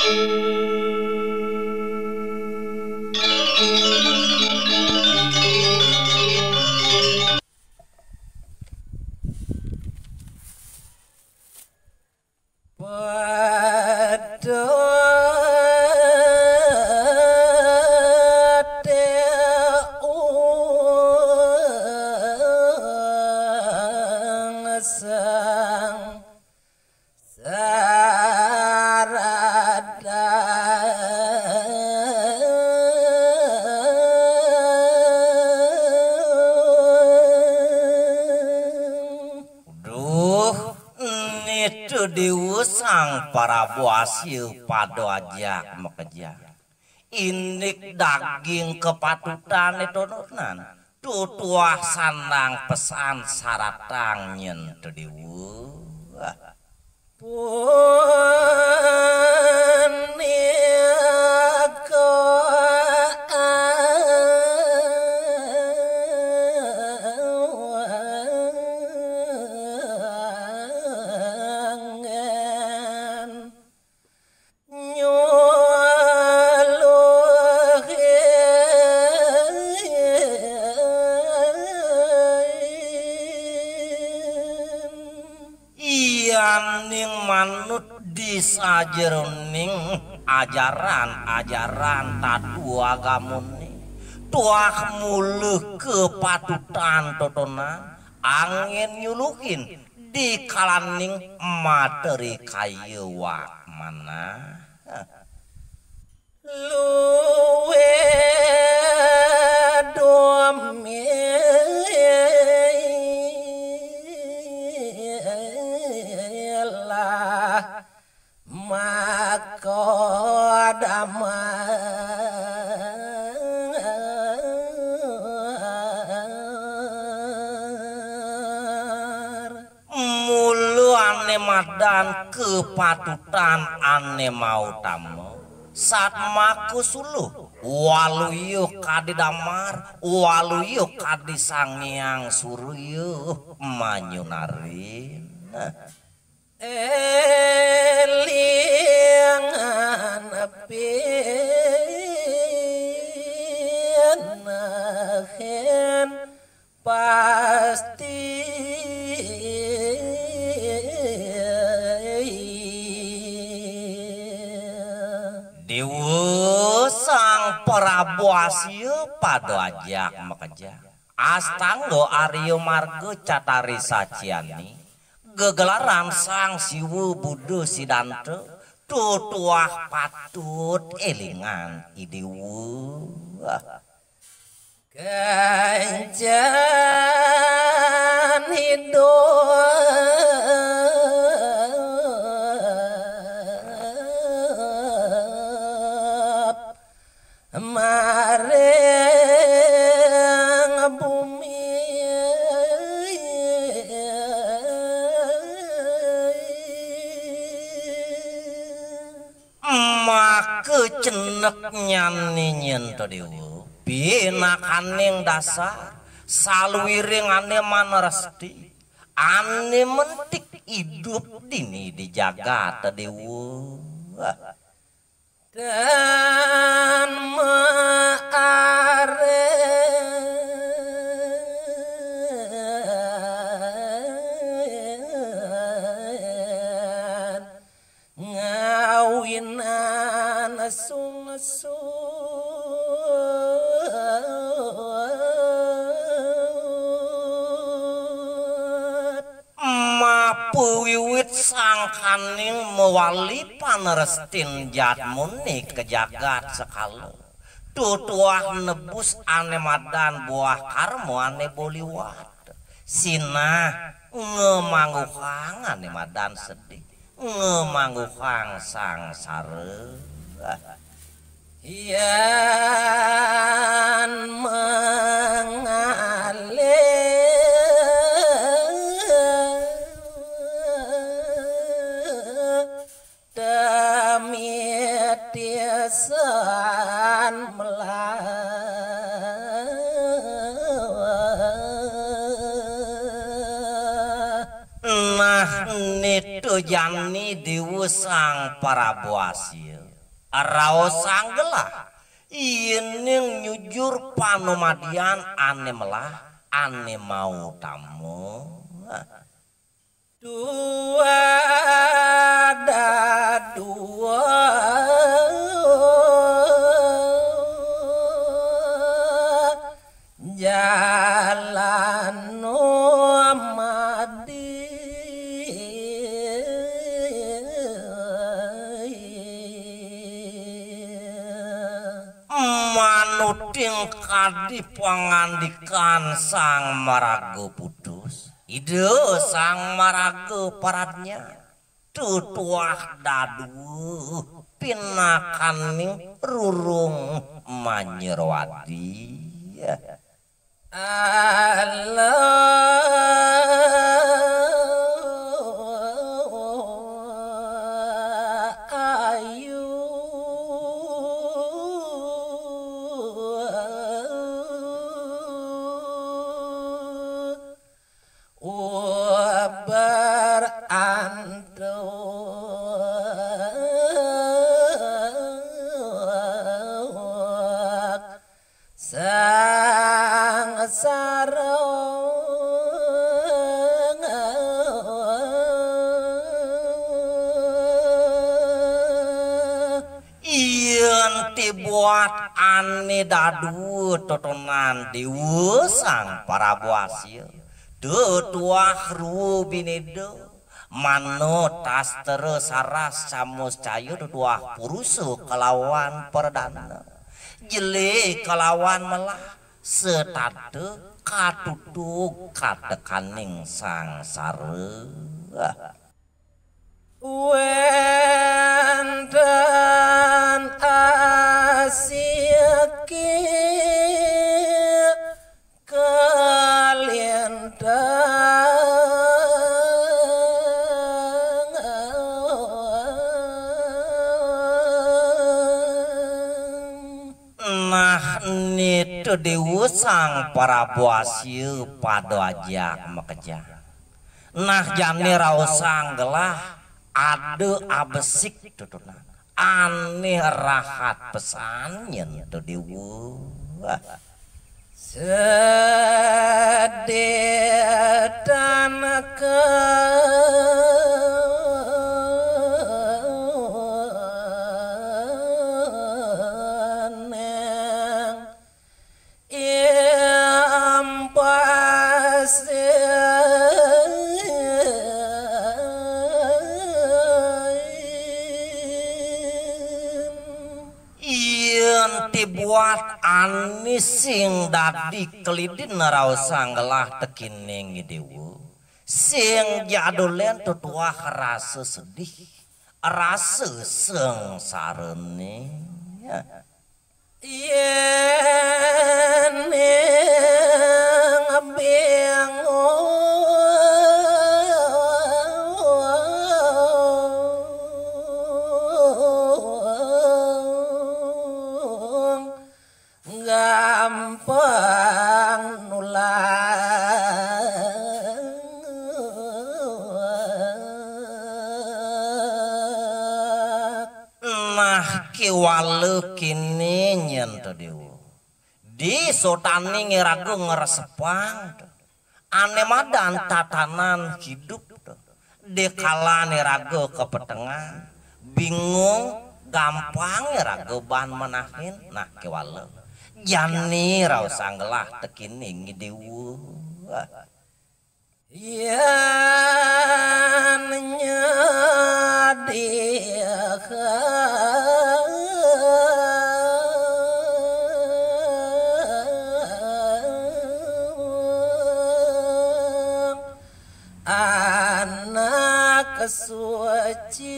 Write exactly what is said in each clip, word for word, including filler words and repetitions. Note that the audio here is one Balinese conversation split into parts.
Duh, nitu Déwa Sang Prabu Asya pada ajak makejang. Indik daging kapatutané tononan, tutuah sandang pesan saratang nyén Déwa. Iyaning manut di sajeroning ajaran-ajaran tatu agamané, tuah mula kapatutan totonan, anggén nyuluhin di kalaning materi kaya wak manah. Luwih dumilah maka damar. Mula ané madan kapatutan ané mautama, satma kasuluh, waluya kadi damar, waluya kadi Sang Hyang Surya manyunarin. Élingan pinahin pasti. Déwa Sang Prabu Asya pada ajak makejang. Astanga Arya Marga Catari Saciani, gegelaran Sang Siwa Buddha Sidanta, tutuah patut élingan I Déwa. Kancén idup maring bumi. Maka ceneknyané nyén ta Déwa, pinakaning dasar saluiring ané manresti, ané mentik idup dini di jagat Déwa. Dan maaren ngawinan sungsut. Mapawiwit sangkaning mawali panrestin jatmune ka jagat sekala. Tutuah nebus ane madan buah karma ane boliwat. Sinah ngemangguhang ane madan sedih. Ngemangguhang sangsara. Yan mengalih demi tisan melah. Nah, nitu Jani Déwa Sang Parabwasya, raosang gelah, yéning nyujur panumadian ané melah, ané mautama. Dua dadua jalan madi. Manuting kadi pangandikan Sang Maraga Putus, Ida Sang Maraga Paradnya, tetuah dadua pinakaning rurung manyerwadi. Allah ayu uber antuk sangsara. Yén ti buat ané dadua totonan Déwa Sang Parabwasya, tetuah rua binéda, mana tastara saras samuscaya tetuah purusa kalawan pradana, jelé kalawan melah, setata katutug katekaning sangsara. Wénten asiki kalintang. Nah, nita Déwa Sang Parabwasya pada ajak makejang. Nah, jani raosang gelah ada abesik tutunan. Ané rahat pesan nyen to Déwa. Sedih tanaka neng. Yén ti buat ané sing dadi kelidin raosang gelah tekining Déwa, sing jadulén tetuah rasa sedih, rasa sengsarané. Yén ning bingung, gampang nulak. Nah, kéwala kéné nyen to Déwa. Di sotaning iraga ngresepang to. Ané madan tatanan hidup to. Dikalané iraga kapetengan, bingung, gampang iraga ban menahin. Nah, kéwala. Jani raosang gelah tekining Déwa. Yén nyadi anak suci.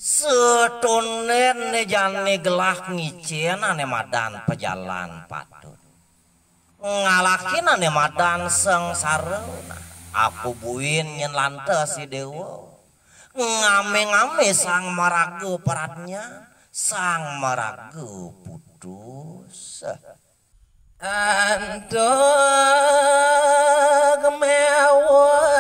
Setunden jani gelah ngicén ané madan pajalan patut. Ngalahin ané madan sengsara, nah, aku buin nyén lantas i Déwa. Ngamé-ngamé Sang Maraga Pradnya, Sang Maraga Putus. Antog mewah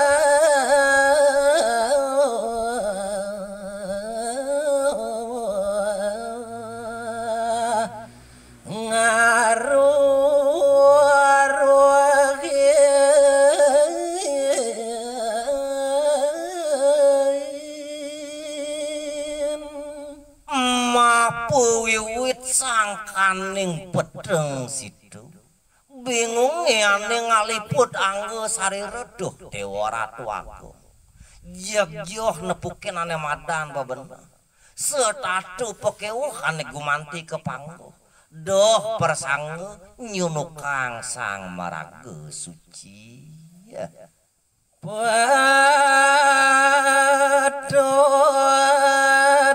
ngaruh mapawiwit sangkaning pedeng situ. Bingunge ane ngaliput angga sarira, duh Dewa Ratu Agung. Jeg joh nepukin ane madan bebeneh. Setata pakewuh ane gumanti ka pangga. Duh persangga nyunukang sang maraga suci. Patut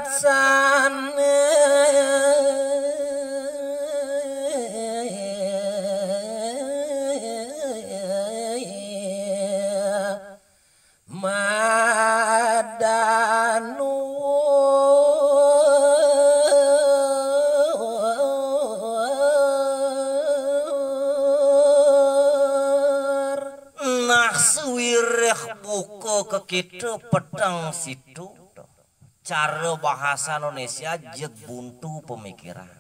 sane madanur. Nah, sawireh buka ka kita pedeng situ, cara bahasa Indonesia, jeg buntu pemikiran,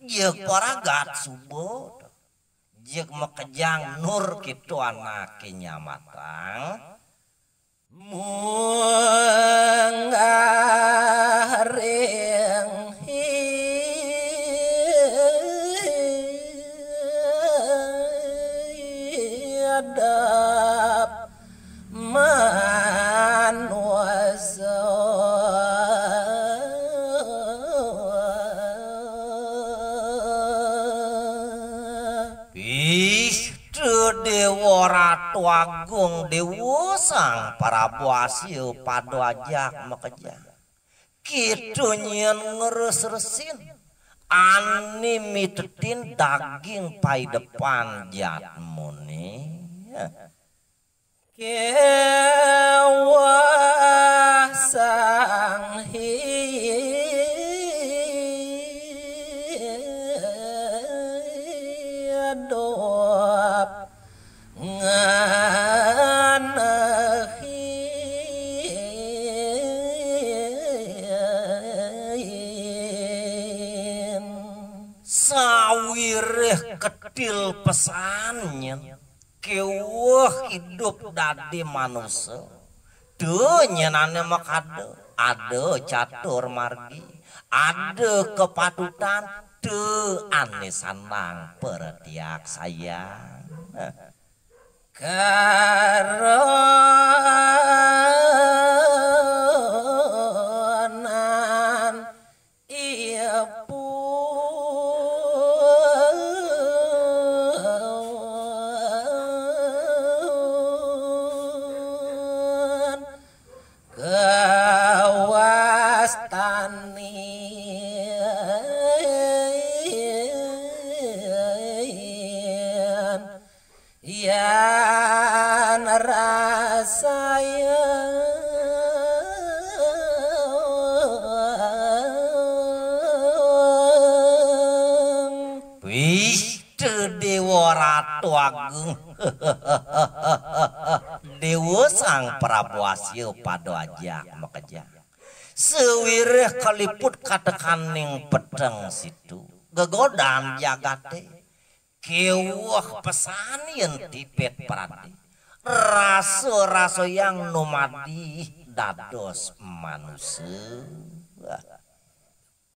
jeg paragat suba, jeg makejang nur kita anake nyamatang. Munggah ring hidep manusa. Ih, Dewa Ratu Agung, Dewa Sang Prabu Asya pada ajak makejang. Kita nyen ngres-resin, ane mitetin daging paidepan jatmane. Kewah sang hidep nganehin. Sawireh ketil pesan nyen, kewuh idup dadi manusa. Teu nyen ane makada, ada catur margi, ada kepatutan, teu ane sandang pertiak sayang. Karonan ipun kawastani yan rasaya. Wih, Dewa Ratu Agung. Dewa Sang Prabu Asya pada ajak makejang. Sawireh kaliput katekaning peteng situ, gegodan jagate. Kewuh pesan yen tipet prade, rasa-rasayang numadi dados manusa.